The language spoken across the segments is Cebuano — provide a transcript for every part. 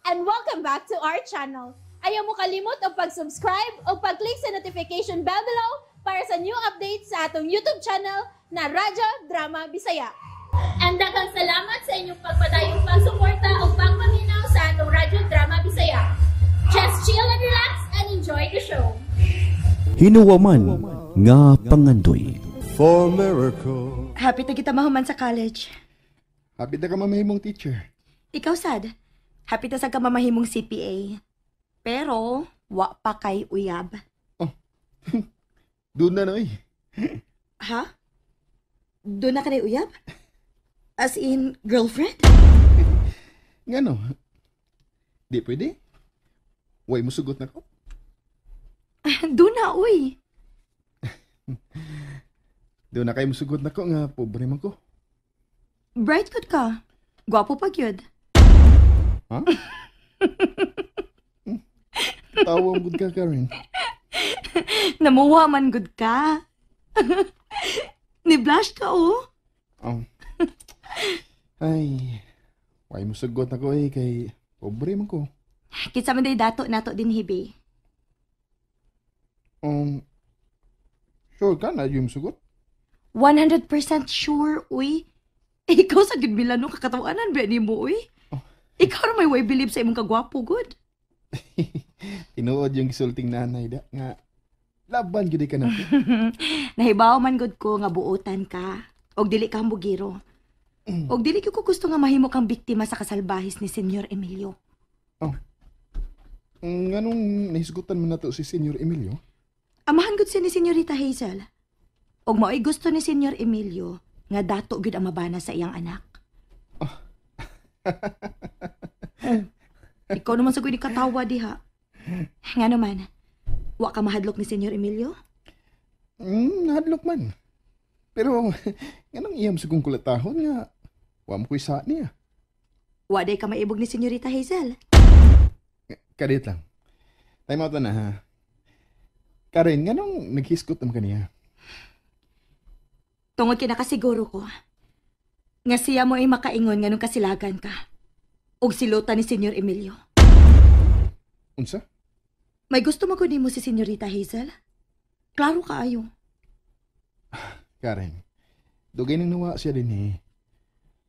And welcome back to our channel. Ayaw mo kalimot og pag-subscribe o pag-click sa notification bell below para sa new updates sa atong YouTube channel na Radyo Drama Bisaya. And daghang salamat sa inyong pagpadayong pagsuporta o pagpaminaw sa atong Radyo Drama Bisaya. Just chill and relax and enjoy the show. Hinuwaman nga pangandoy. For miracle. Happy ta kita mahuman sa college. Happy na ka mamahimong teacher. Ikaw sad. Happy ta sa ka mamahimong CPA. Pero wa pa kay uyab. Doon na, noy. Ha? Doon na ka na uyab? As in, girlfriend? Nga no? Di pwede? Way mo sugot na ko? Doon na, uy. Doon na kayo musugot na ko nga pobre man ko. Bright good ka. Gwapo pa gyud. Ha? Tawa mo ka, Karen. Namuha man gud ka. Ni-blush ka, oh. Oh. Ay, way mo sugot na ko eh kay pobre man ko. Kinsa man day dato nato din hibi. Sure ka na yung sugot? 100% sure, uy. Ikaw sa gud Milano kakatawanan ba nimo, uy? Ikaw ra may way believe sa imong kagwapo, good. Tinuod yung gisulting nanay da nga laban gyud ka na. Nahibaw man gud ko nga buotan ka. Og dili ka hambugiro. Og dili ko gusto nga mahimo kang biktima sa kasalbahis ni Senyor Emilio. Nganong nahisgutan man nato si Senyor Emilio? Amahan gud siya ni Senyorita Hazel. Og mao'y gusto ni Senyor Emilio nga dato gyud ang mabana sa iyang anak. Ikaw naman sa ni katawa diha. Nga naman, wa ka mahadlok ni Senyor Emilio? Nahadlok man. Pero nganong iyam sa kong kulatahon nga wa mo ko'y sa niya. Wa day ka maibog ni Senyorita Hazel. Kadit lang. Time out na ha. Karen, nganong naghisgot naman kaniya? Tungod kinakasiguro ko nga siya mo ay makaingon nganong kasilagan ka. Og silutan ni Senyor Emilio. Unsa? May gusto mo ko nimo si Senyorita Hazel? Klaro kaayo. Karen, dugay nang nawa siya din eh.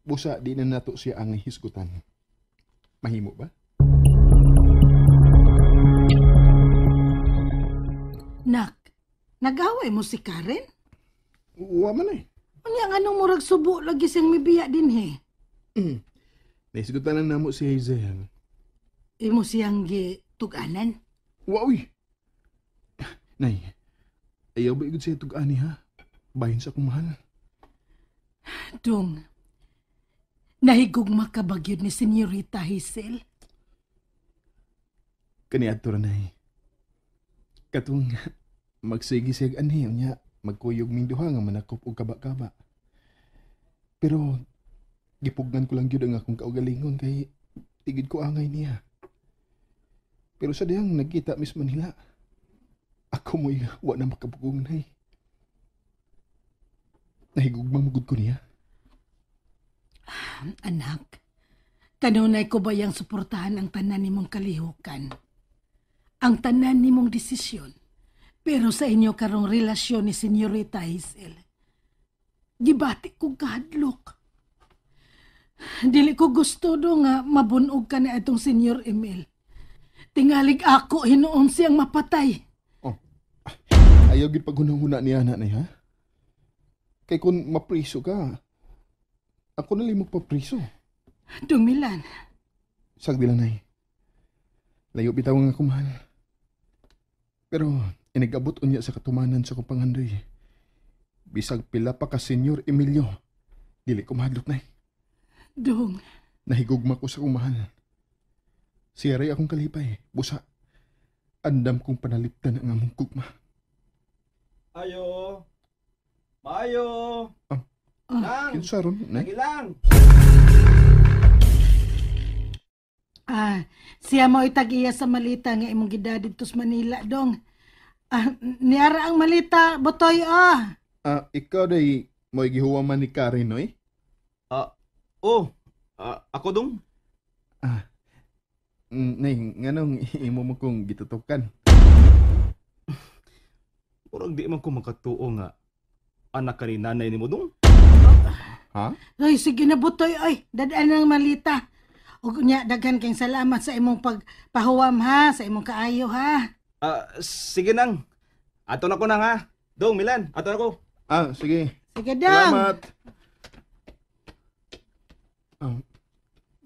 Busa di na nato siya ang hisgutan. Mahimo ba? Nak, nag-away mo si Karen? Wa man eh. Unya nga nung murag subo lagi siyang mibiya din he. Nahisgutan lang namo si Hazel. Imo siyang gi tuganan. Wa uy. Nay, ayaw ba igod siya tug-ani ha? Bahin sa akong mahal. Dong, nahigugma ka ba gyud ni Senyorita Hazel? Kaniadto ra, nay. Katong magsige siya anhi unya magkuyog ming duha nga manakop og kaba-kaba. Pero gipugnan ko lang gyud ang akong kaugalingon kay tigid ko angay niya. Pero sa dihang nagkita mismo nila, ako mo'y wa na makabugong, nay. Nahigugma mo gud ko niya. Anak, kanunay ko ba yang suportahan ang tanan nimong kalihukan? Ang tanan nimong desisyon. Pero sa inyo karong relasyon ni Senyorita Hazel, gibati ko kahadlok. Dili ko gusto do nga mabunog ka ni atong Senyor Emil. Tingalig ako hinuon siyang mapatay. Oh, ayaw gid paghunahuna niya na ha? Kay kung mapriso ka, ako na lang magpapriso. Dumilan. Sagdi lang, nay. Layo bitaw nga ako mahal. Pero inigabot unya sa katumanan sa kong pangandoy. Bisag pila pa ka Senyor Emilio, dili ko mahadlok, nay. Dong. Nahigugma ko sa kong mahal. Siya ray akong kalipay. Busa, andam kong panaliptan ang among gugma. Ayo. Maayo. Ah. Lang. Kinsa ron, nay? Lagi lang. Ah, siya mo itag-iya sa malita nga imong gida didto sa Manila, dong. Ah, niara ang malita, Botoy, ah. Ah, ikaw day mo'y gihuwa man ni Karen, noy? Ah, oh, ah, ako dong. Ah, Nay, nganong imo mo kong gitutukan? Murag di man ko makatuo nga anak ka ni nanay nimo dong. Ha? Ay, sige na Butoy, oy. Dadaan ng malita. Ug nya daghan kayong salamat sa imong pagpahuwam ha, sa imong kaayo ha. Sige nang. Ato na ko nang ha. Dong, Milan, ato na ko. Ah, sige. Sige dong. Salamat.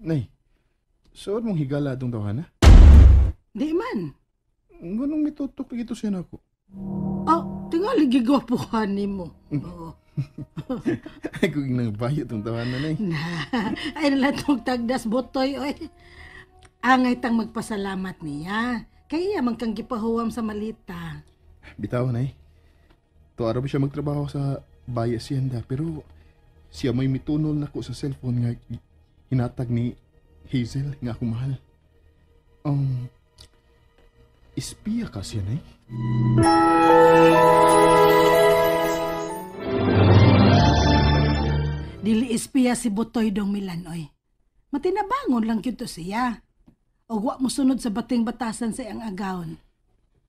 Nay, suod mong higala atong tawhana? Di man. Nganong mitutok lagi to siya nako? Oh, tingali gigwapuhan nimo. Oo. Ay, kung nang bayo itong tawanan eh. Na, ay nalatong tagdas Butoy oy. Angay tang magpasalamat niya. Kaya man kang gipahuwam sa malita. Bitaw na eh. Tuara ba siya magtrabaho sa Bahay Hacienda, pero siya may mitunol nako sa cellphone nga hinatag ni Hazel nga ako mahal. Ispiya ka siya na eh. Dili ispiya si Butoy dong Milan oy. Matinabangon lang gyud to siya. Og wa mosunod sa bating batasan sa iyang agawon.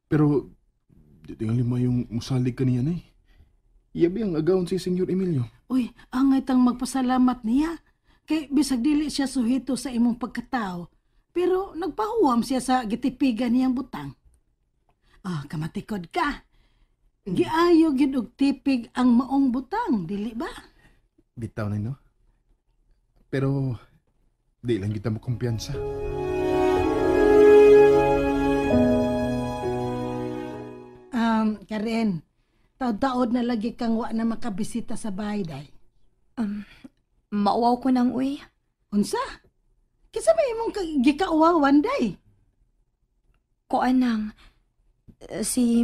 Pero di tingali mo yung musalig kaniya na eh. Iyabi ang agawon si Senyor Emilio. Uy, angay tang magpasalamat niya. Kay bisag dili siya suhito sa imong pagkatao, pero nagpahuwam siya sa gitipigan niyang butang. Ah, kamatikod ka. Giayo gyud og tipig ang maong butang, dili ba? Bitaw na no? Pero di lang kita mo kumpiyansa. Karen, taod-taod na lagi kang wa na makabisita sa bahay, day. Mauwaw ko nang uy. Unsa? Kinsa may imong gikauwawan, day? Kuan nang, si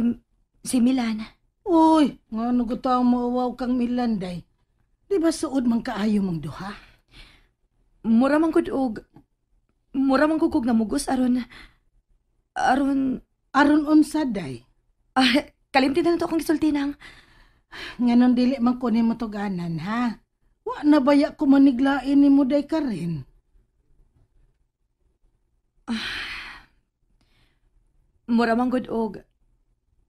Milan. Uy, ngano gud taong mauwaw kang Milan, day? Di ba suod man kaayo mong duha? Mura man gud og namugos aron Aron unsa, day? Kalimti na to akong gisulti nang. Nganon dili man ko nimo tuganan, ha? Wa na baya ko maniglain nimo day Karen? Mura man gud og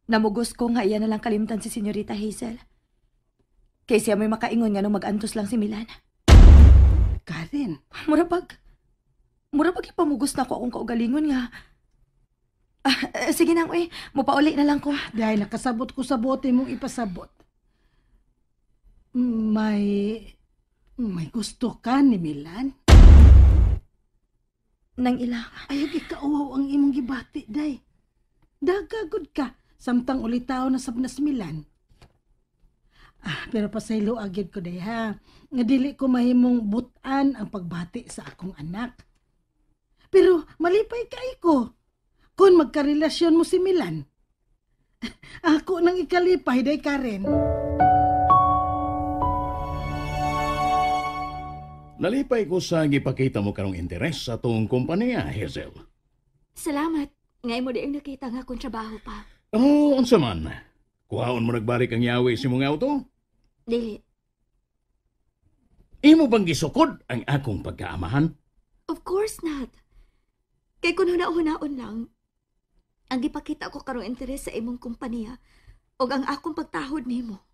namugos ko nga iya na lang kalimtan si Senyorita Hazel. Kay siya may makaingon nga nung mag-antos lang si Milan. Karen, Mura pag ipamugos na ko akong kaugalingon nga. Sige nang, uy, mupauli na lang ko. Dahil nakasabot ko sa bote mong ipasabot. May gusto ka ni Milan? Nang ilang. Ayaw ikauwaw ang imong gibati, day. Dagagod ka, samtang ulitaw na sabnas Milan. Pero pasaylo agad ko, day, ha. Nga dili ko mahimong butan ang pagbati sa akong anak. Pero malipay kay ko kung magkarelasyon mo si Milan. Ako nang ikalipay, day Karen. Nalipay ko sa gipakita mo karong interes sa atong kompanya, Hazel. Salamat. Ngayon mo di ang nakita nga akong trabaho pa. Oh, unsa man? Kuhaon mo nagbalik ang yawi si mong auto? Dili. Imo bang gisukod ang akong pagkaamahan? Of course not. Kay kun huna-hunaon lang, ang gipakita ko karong interes sa imong kompanya og ang akong pagtahod nimo.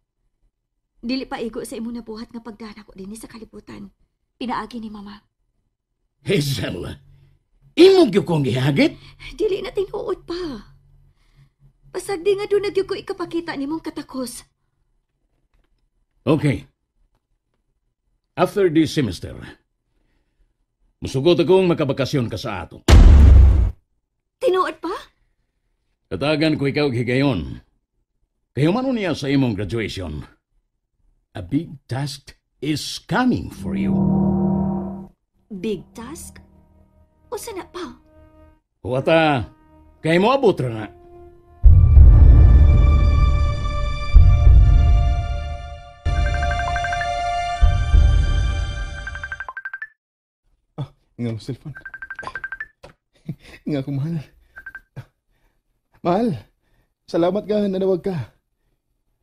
Dili pa igo sa imong nabuhat nga pagdana ko dinhi sa kalibutan. Pinaagi ni Mama. Hazel, imo gyud kong gihagit? Dili na tinuod pa. Pasag di nga doon nagyud ko ikapakita nimong katakos. Okay. After this semester, musugot akong makabakasyon ka sa ato. Tinuod pa? Tatagan ko ikaw higayon. Kayo man niya sa imong graduation. A big task is coming for you. Big task? Usa na pa? Huwata, kay mo abot ra na. Nga mo cellphone. Nga ako, mahal. Mahal, salamat ka, nanawag ka.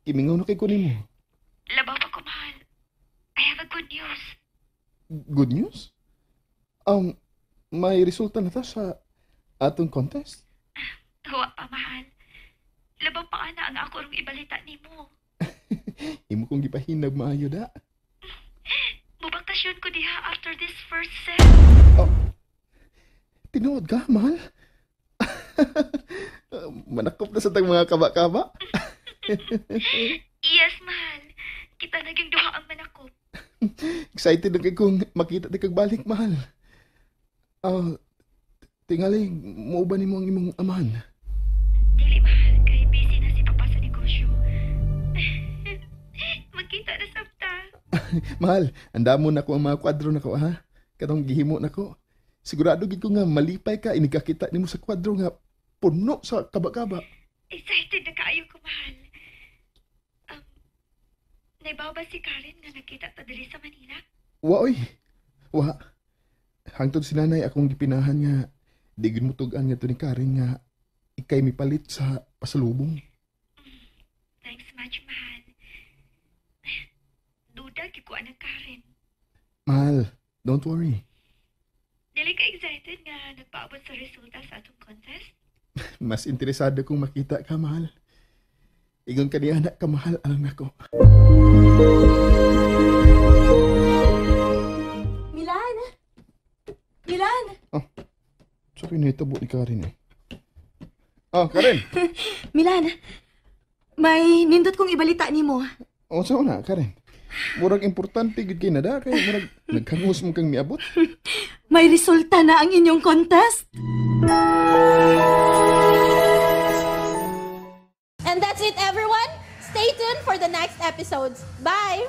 Imingaw na kay kunin mo. Labaw pa ko, mahal. I have a good news. Good news? May resulta na ta sa atong contest? Wa pa, mahal. Labang pa ana ang ako rong ibalita nimo. Imo kong gipahinag maayo da. Mubakasyon ko diha after this first set. Oh, tinuod ka, mahal? Manakop na sa tang mga kaba-kaba? Yes, mahal. Kita naging duha ang manakop. Excited na kay kung makita di kag balik, mahal. Tingali, mo ba nimo ang imong amahan? Dili, mahal, kay busy na si Papa sa negosyo. Magkita na sabta. Mahal, andamo na ko ang mga kwadro nako ha. Katong gihimo nako. Sigurado gid ko nga malipay ka inikakita nimo sa kwadro nga puno sa kaba-kaba. Excited na kaayo ko, mahal. Naibaw ba si Karen nga nakita ta diri sa Manila? Wa oy. Wa. Hangtod si nanay akong gipinahan nga di gid mo tug-an nga to ni Karen nga ikay mipalit sa pasalubong. Thanks much, mahal. Duda gyud ko anang Karen. Mahal, don't worry. Dili ka excited nga nagpaabot sa resulta sa atong contest? Mas interesado kong makita ka, mahal. Ingon ka niya, anak ka, mahal, alam nako. Milan! Milan! Oh, sorry na itabo ni Karen eh. Oh, Karen! Milan! May nindot kong ibalita nimo. O, sa una, Karen. Murag importante gid kay nada kay murag nagkangos mo kang miabot. May resulta na ang inyong contest. And that's it, everyone. Stay tuned for the next episodes. Bye!